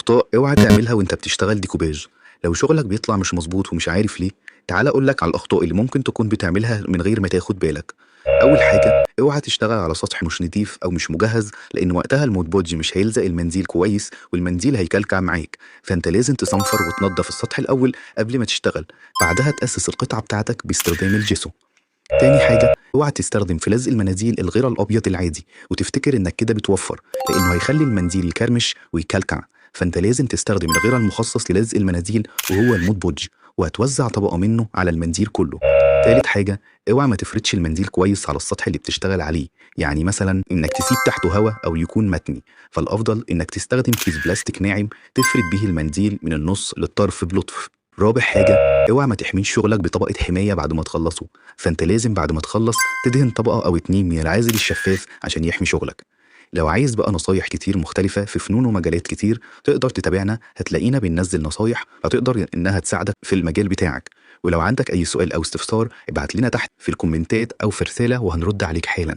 أخطاء اوعى تعملها وانت بتشتغل ديكوباج. لو شغلك بيطلع مش مظبوط ومش عارف ليه، تعال أقول لك على الأخطاء اللي ممكن تكون بتعملها من غير ما تاخد بالك. أول حاجة، اوعى تشتغل على سطح مش نضيف أو مش مجهز، لأن وقتها المود بودج مش هيلزق المنديل كويس والمنديل هيكلكع معاك. فأنت لازم تصنفر وتنظف السطح الأول قبل ما تشتغل، بعدها تأسس القطعة بتاعتك باستخدام الجيسو. تاني حاجة، اوعى تستخدم في لزق المناديل الغير الأبيض العادي وتفتكر إنك كده بتوفر، لأنه هيخلي المنديل يكرمش ويكلكع. فأنت لازم تستخدم الغير المخصص للزق المناديل وهو المود بودج، وهتوزع طبقة منه على المنديل كله. تالت حاجة، اوعى ما تفردش المنديل كويس على السطح اللي بتشتغل عليه، يعني مثلا إنك تسيب تحته هواء أو يكون متني. فالأفضل إنك تستخدم كيس بلاستيك ناعم تفرد به المنديل من النص للطرف بلطف. رابع حاجة، اوعى ما تحميش شغلك بطبقة حماية بعد ما تخلصه، فانت لازم بعد ما تخلص تدهن طبقة او اتنين من العازل الشفاف عشان يحمي شغلك. لو عايز بقى نصايح كتير مختلفة في فنون ومجالات كتير، تقدر تتابعنا، هتلاقينا بننزل نصايح هتقدر انها تساعدك في المجال بتاعك. ولو عندك اي سؤال او استفسار ابعت لنا تحت في الكومنتات او في رسالة وهنرد عليك حالا.